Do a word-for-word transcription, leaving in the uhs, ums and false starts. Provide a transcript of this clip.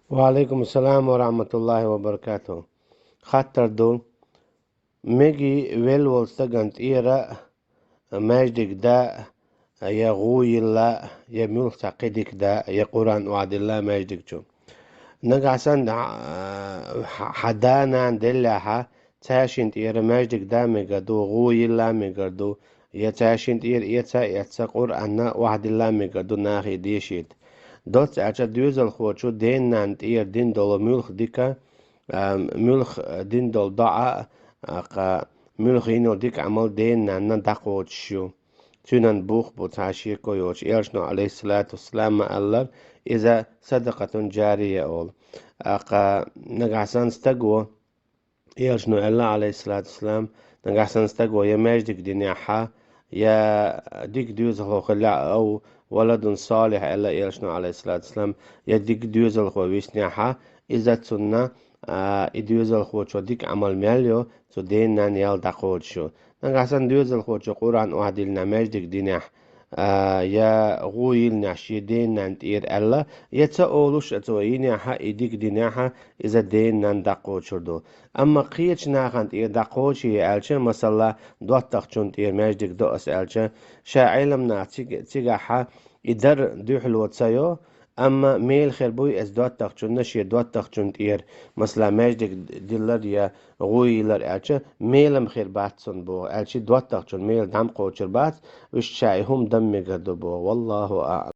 Ва алейкум салам ва рахматуллахи ва баракатух. Хаттар ду. Меги велвол стаган тӀера маьждиг да, я гӀу йилла, я муьлхха цхьа кхидик да, я Къуръан охьадилла маьждиг чу. Нагахь санна, а, хьа-, хьа да-нана деллехьа, цаьшин тӀера маьждиг да мегар ду, гӀу йилла мегар ду, я цаьшин тӀера эца а эцца, Къуръанна охьадилла мегар ду, нахе дешийта. Доцца аьлча, доьзалхочо ден-нанна тӀера дин долу муьлхха дика, а, муьлхха дин долу доӀа, а, кха, муьлхха йина йолу дика Ӏамал ден-нанна дӀакхочуш ю. Цуьнан бух бу цхьа шеко йоцуш, Элчано, алейхиссалату вассалам, ма-аллара, иза садакъатун джария олу. А, кха, нагахь санна стаго, Элчано аьлла, алейхиссалату вассалам, нагахь санна стаго я маьждиг динехьа, я дика доьзалхо хилла, ау валадун салихь аьлла Элчано, алейхиссалату вассалам, я дика доьзалхо виснехьа, иза цунна, а, и доьзалхочо дика Ӏамал мел йо, цу ден-нанна ял дӀакхочуш ю. Нагахь санна доьзалхочо Къуръан охьадиллина маьждиг динехь, а, я гӀу йилнехь шен ден-нанна тӀера аьлла, я ца олуш а цо йинехьа, и дика динехьа, иза ден-нанна дӀакхочур ду. Амма кхечу нахана тӀера дӀакхочий аьлча, масала, доттагӀчунна тӀера маьждиг до ас аьлча, ша Ӏеламнах цига-, цигахьа и дар дуьхьало ца йо, амма мела хир буй эс доттагӀчунна шен доттагӀчунна тӀера, масала, маьждиг диллар я гӀу йиллар аьлча, мелам хир бац цунна боху, аьлча доттагӀчунна мела дӀа ма кхочур бац, уьш ша и хӀума дан мегар ду боху. Валлаху аӀлам.